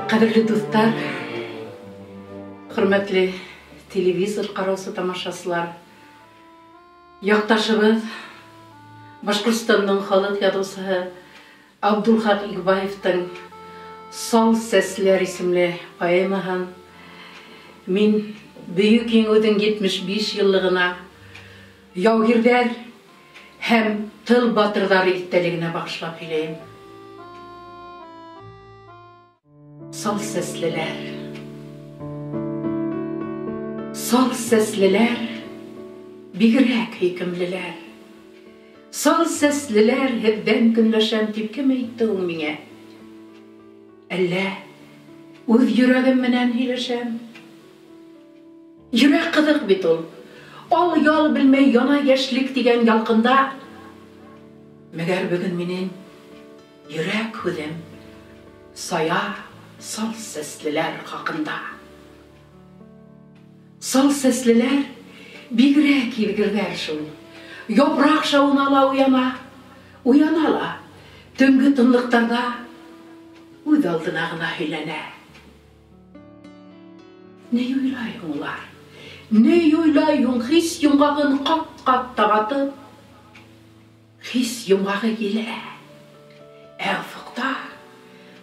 Ҡәҙерле дуҫтар, хөрмәтле телевизор ҡараусы тамашасылар, яҡташыбыҙ Башҡортостандың халыҡ яҙыусыһы Абдулхаҡ Игбаевтың «Сал сәсләр» исемле поэмаһын мин Бөйөк Еңеүҙең 75 йыллығына яугирҙәр һәм тыл батырҙары иҫтәлегенә бағышлап һөйләйем. Сал сәслеләр. Сал сәслеләр, бигерәк һөйкөмлөләр. Сал сәслеләр, һеҙҙән көнләшәм тип кем әйтте ул миңә? Әллә үҙ йөрәгем менән һөйләшәм? Йөрәк ҡыҙыҡ бит ул. Ал-ял белмәй яна йәшлек тигән ялҡында. Мәгәр бөгөн минең йөрәк һүҙем сая сал сәслеләр хаҡында. Сал сәслеләр бигерәк һиҙгерҙәр шул. Япраҡ шауына ла уяна, уяна ла төнгө тынлыҡтарҙа үҙ алдына ғына һөйләнә. Ни уйлай һуң улар? Ни уйлай һуң хис йомғағын ҡат-ҡат тағатып? Хис йомғағы килә, ә офоҡта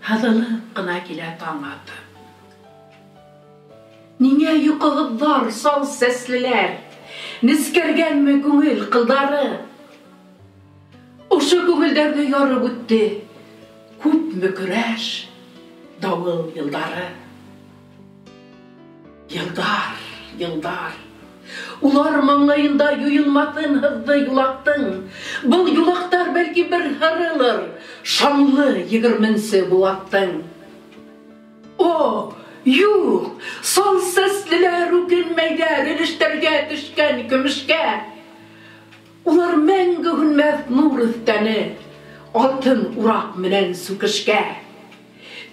һыҙылып ҡына килә таң атып. Ниңә йоҡоғоҙҙар, сал сәслеләр? Нескәргәнме күңел ҡылдары? Ошо күңелдәрҙе ярып үтте күпме көрәш, дауыл йылдары. Йылдар, йылдар. Улар маңлайында юйылмаҫын һыҙҙы юлаҡтың. Был юлаҡтар бәлки бер һырылыр шанлы 20-нсе быуаттың. О, юҡ, сал сәслеләр үкенмәйҙәр өлөштәргә төшкән көмөшкә. Улар мәңге һүнмәҫ нур өҫтәне алтын ураҡ менән сүкешкә.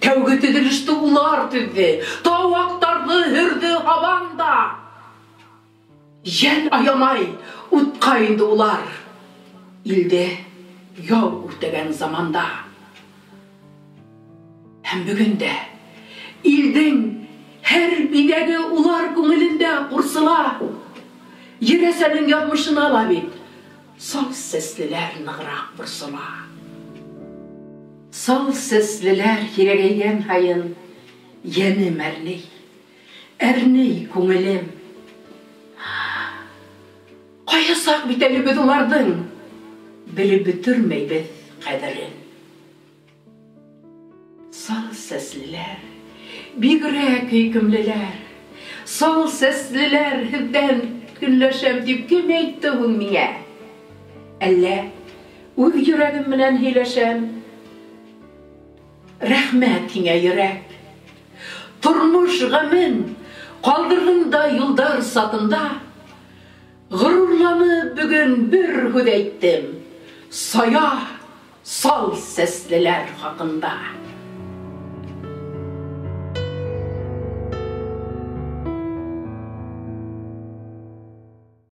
Тәүге төҙөлөштө улар төҙҙө, тау аҡтарҙы һөрҙө һабан да. Йән аямай утҡа инде улар илде яу үртәгән заманда. Һәм бөгөн дә илдең һәр биҙәге улар күңелендә ҡурсыла. Ерәсәнең яҙмышына ла бит сал сәслеләр нығыраҡ борсола. Сал сәслеләр һирәгәйгән һайын йәнем әрней, әрней күңелем. Ҡайһы саҡ бит әле беҙ уларҙың белеп бөтөрмәйбеҙ ҡәҙерен. Сал сәслеләр, бигерәк һөйкөмлөләр. Сал сәслеләр, һеҙҙән көнләшәм тип кем әйтте һуң миңә? Әллә үҙ йөрәгем менән һөйләшәм? Рәхмәт һиңә, йөрәк. Тормош ғәмен ҡалдырҙың да юлдар сатында. Ғорурланып бөгөн бер һүҙ әйттем: сая сал сәслеләр хаҡында.